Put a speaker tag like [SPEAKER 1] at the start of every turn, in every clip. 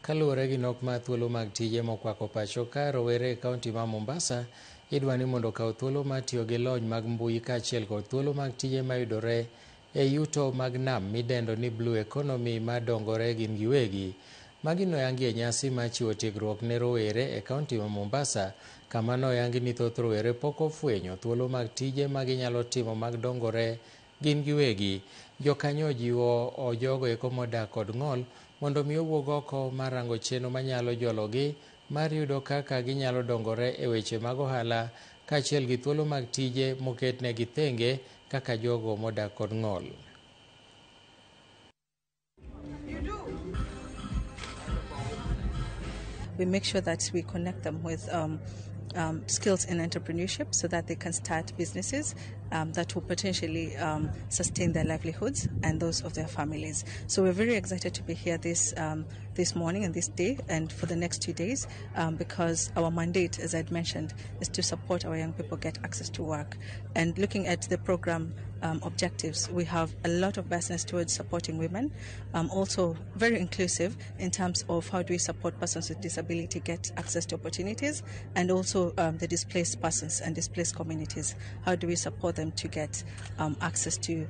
[SPEAKER 1] Kaluwore gi nok mar thuolo mag tije mokwako pacho ka, rowere e kaunti ma Mombasa idwa ni mondo okaw thuolo mar tiyo gi lony mag mbui kaachiel kod thuolo mag tije mayudore e yuto mag nam midendo ni Blue Economy madongore gin giwegi. Magi noyangi e nyasi mar chiwo tiegruok ne rowere e kaunti ma Mombasa, kama noyangi ni thoth rowere pok ofwenyo thuolo mag tije ma ginyalo timo mag dongore gin giwegi. Jokanyo ojiwo jogo eko modak kod ng'ol mondo mi owuog oko mar rango chenro manyalo jologi mar yudo kaka ginyalo dongore e weche mag ohala kaachiel gi thuolo mag tije moketnegi thenge kaka jogo modak kod ng'ol.
[SPEAKER 2] We make sure that we connect them with skills in entrepreneurship so that they can start businesses that will potentially sustain their livelihoods and those of their families. So we're very excited to be here this morning and this day and for the next 2 days because our mandate, as I'd mentioned, is to support our young people get access to work. And looking at the program objectives, we have a lot of business towards supporting women, also very inclusive in terms of how do we support persons with disability get access to opportunities, and also the displaced persons and displaced communities. How do we support them to get access to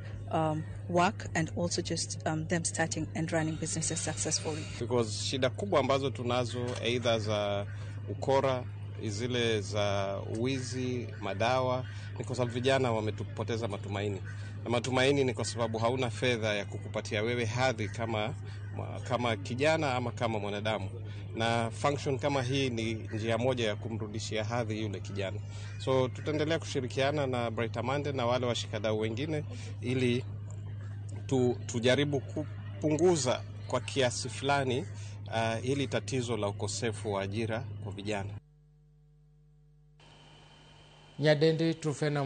[SPEAKER 2] work and also just them starting and running businesses successfully.
[SPEAKER 3] Because shida kubwa ambazo tunazo either za ukora, zile za uwizi, madawa, ni kwa sababu vijana wametupoteza matumaini. Na matumaini ni kwa sababu hauna fedha ya kukupatia wewe hadhi kama kijana ama kama mwanadamu. Na function kama hii ni njia moja ya kumrudishia hadhi yule kijana. So tutaendelea kushirikiana na Brighter Monday na wale washikadau wengine ili tujaribu kupunguza kwa kiasi fulani hili tatizo la ukosefu wa ajira kwa vijana.
[SPEAKER 1] Nyadendi Trufena.